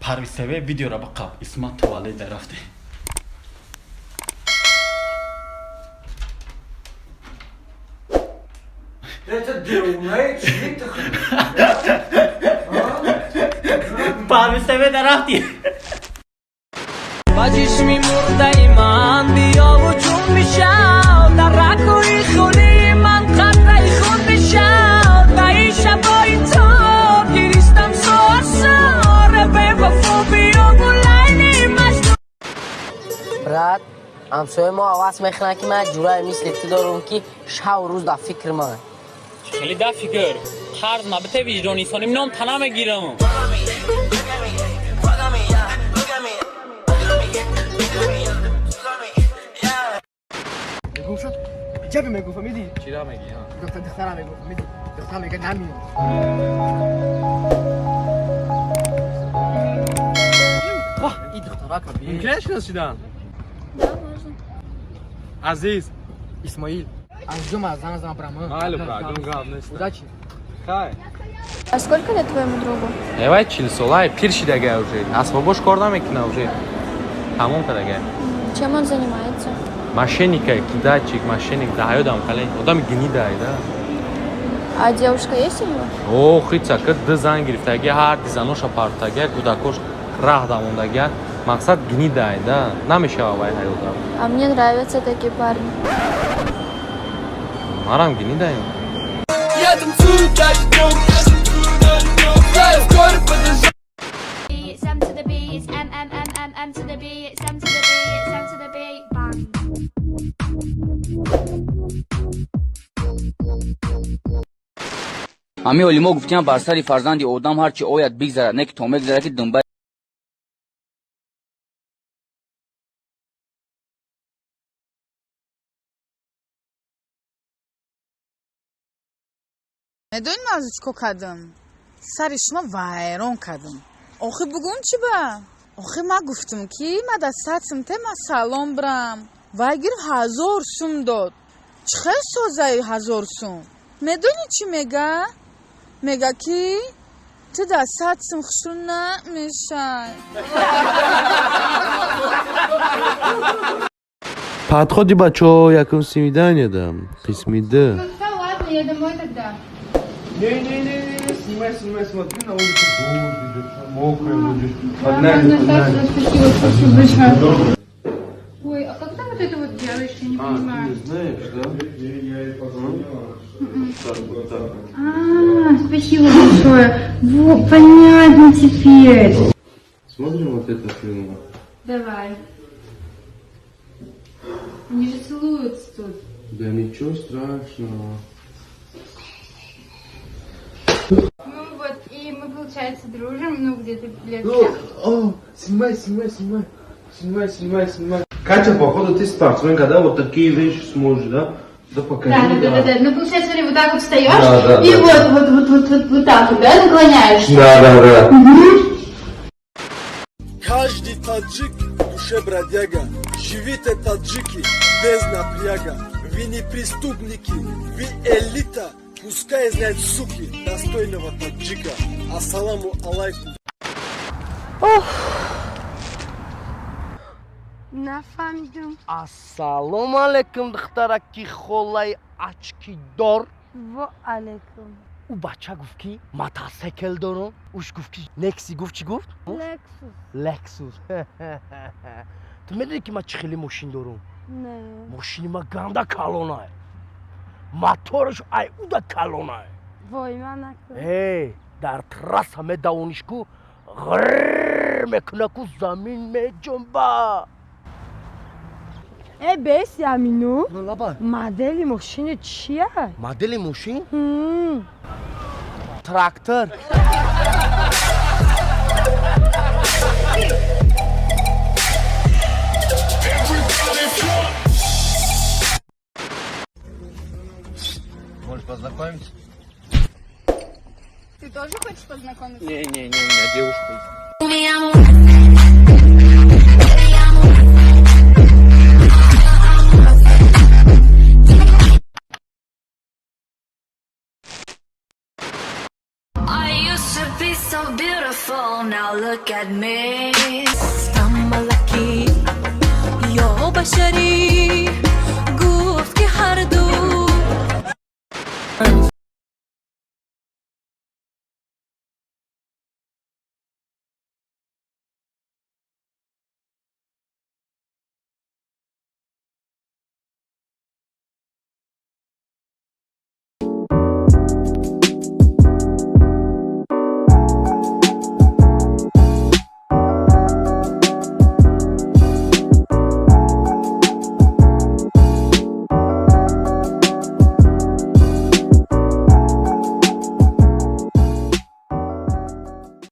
Парвиз ТВ видеора биқаб. Исмат туалет дарафте. Это девонаи чи ты? Парвиз ТВ дарафти. Ба ҷисми мурдаи ман биёву ҷун бишав, дар рагҳои хуни ман қатраи хун бишав, дар шабои тор гиристам сорсор, бевафо биёву Лайли Маҷнун. Брат, ҳамсояи мо ҳавас мехӯрад, ки ман ҷурае мисли ту дорам, ки шаву рӯз дар фикри ман. Хеле да фикр қарз ма бите, виҷдони инсоним ном тана мегирам. Мегуфт, ҷаби мегуфт, фаҳмидӣ? Чира мегӣ? Духтара мегуфт, фаҳмидӣ? Духтара мега намиём. Ваҳ, и духтарака би. Мумкин шинос шудан? Да, можно. Азиз. Исмоил. Азизум, аз зан зан брама. Майли, брат, гум гап нест. Удачи. Хай. А сколько лет твоему другу? Эвай, 40 сола, пир шидага, уже асбобош кор намекуна, уже тамом кардага. Чем он занимается? Мошенника, кидальщик, мошенник, да ҳаёдам кале одами гнидай да. А девушка есть у него? О, хица ки ду зан гирифтаги, ҳар ди заноша партаги, кӯдакош раҳ дамондага, мақсад гнидай да, намешава вай ҳаёдам. А мне нравятся такие парни. Марам гнидаем. Я танцую даже днем, я скоро подъезжаю. It's M to the B, it's M, M, M, M, M to the B, it's M to the B, it's M to the B, bang. Ҳамин олимо гуфтиян, бар сари фарзанди одам ҳар чи ояд бигзарад, не ки то мегзарад, ки думба. Медонӣ, ман чӣ кор кардам? Сари шумо вайрон кардам. Охи, бугум чӣ ба? Охи, ман гуфтам, ки ма да 100 сум те, ма салон бирам. Вай гирифт, 1000 сум дод. Чӣ хел созаи 1000 сум? Медонӣ, чӣ мега? Мега, ки ту да 100 сум хушрӯ намешай. Подходи, бачо, якум свидание дам. Қисми д. Ну все, ладно, я домой тогда. Не-не-не, снимай, снимай, смотри, на улице дождь идет, мокрая будешь. Погнали, погнали. Спасибо, спасибо большое. Ой, а как ты вот это вот делаешь, я не А, ты не знаешь, да? Так, вот так. А, спасибо большое. Во, понятно теперь. Смотрим вот это фильм. Давай. Они же целуются тут. Да ничего страшного. Ну вот, и мы, получается, дружим, ну, где-то лет Ну, о, снимай, снимай, снимай. Снимай, снимай, снимай. Катя, походу, ты спортсменка, да? Вот такие вещи сможешь, да? Да покажи. Да, да, да, да, да. Ну, получается, смотри, вот так вот встаешь, Да, и да. вот, вот, вот, вот, вот, вот так вот, да, наклоняешься. Да, да, да. Каждый таджик в душе бродяга. Живите, таджики, без напряга. Вы не преступники, вы элита. Пускай знают, суки, достойного таджика. Ассаламу алайкум. Нафаҳмидум. Ассалому алайкум, духтараки холаи очкидор. Во алайкум. Ӯ бача гуфт, ки мотосикл дорам. Уш гуфт, ки некси гуфт, чӣ гуфт? Лексус. Лексус. Ту медонӣ, ки ман чӣ хеле мошин дорам? Не. Мошини ма ганда калонай, мотораш ай уда калонай. Вой, ман накун. Э, дар трасса медавониш ку, ғррр мекуна ку, замин меҷунба. Э, беси амину. Лаба. Модели мошини чия? Модели мошин трактор. Можешь познакомиться? Ты тоже хочешь познакомиться? Не-не-не, у меня девушка есть. I used to be so beautiful. Now look at me. Гуфтам малакӣ ё башарӣ.